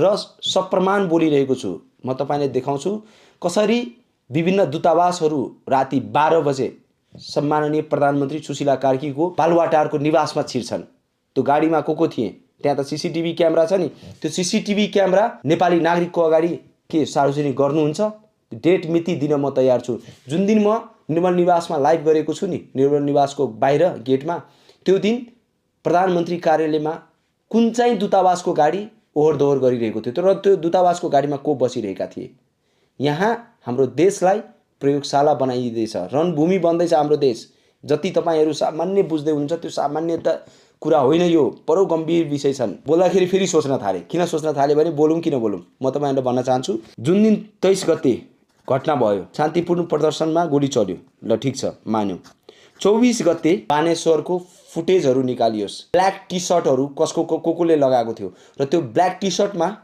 र सप्रमाण बोलिरहेको छु। म तपाईलाई देखाउँछु कसरी विभिन्न दूतावासहरू राति 12 बजे सम्माननीय प्रधानमन्त्री सुशीला कार्कीको बालुवाटारको निवासमा छिर्छन्। त्यो गाडीमा को थिए? त्यहाँ त सीसीटीभी क्यामेरा छ नि। त्यो सीसीटीभी क्यामेरा नेपाली नागरिकको अगाडि के सार्वजनिक गर्नुहुन्छ? डेट मिति दिन म तयार छु। जुन दिन म निर्मल निवासमा लाइभ गरेको छु नि, निर्मल निवासको बाहिर गेटमा, त्यो दिन प्रधानमन्त्री कार्यालयमा कुन चाहिँ दूतावासको गाडी ओहोर दोहोर गरिरहेको थियो र त्यो दूतावासको गाडीमा को बसिरहेका थिए? यहाँ हाम्रो देशलाई प्रयोगशाला बनाइदिँदैछ, रणभूमि बन्दैछ हाम्रो देश। जति तपाईहरू सामान्य बुझ्दै हुनुहुन्छ त्यो सामान्य त कुरा होइन, यो बडो गम्भीर विषय छन्। बोल्दाखेरि फेरि सोच्न थाले। किन सोच्न थाले भने बोलौँ कि नबोलौँ? म तपाईहरुलाई भन्न चाहन्छु, जुन दिन 23 गते घटना भयो, शान्तिपूर्ण प्रदर्शनमा गोली चल्यो, ल ठीक छ, मान्यौं। 24 गते बानेश्वरको फुटेजहरू निकालियोस्। ब्ल्याक टी सर्टहरू कसले लगाएको थियो र त्यो ब्ल्याक टी सर्टमा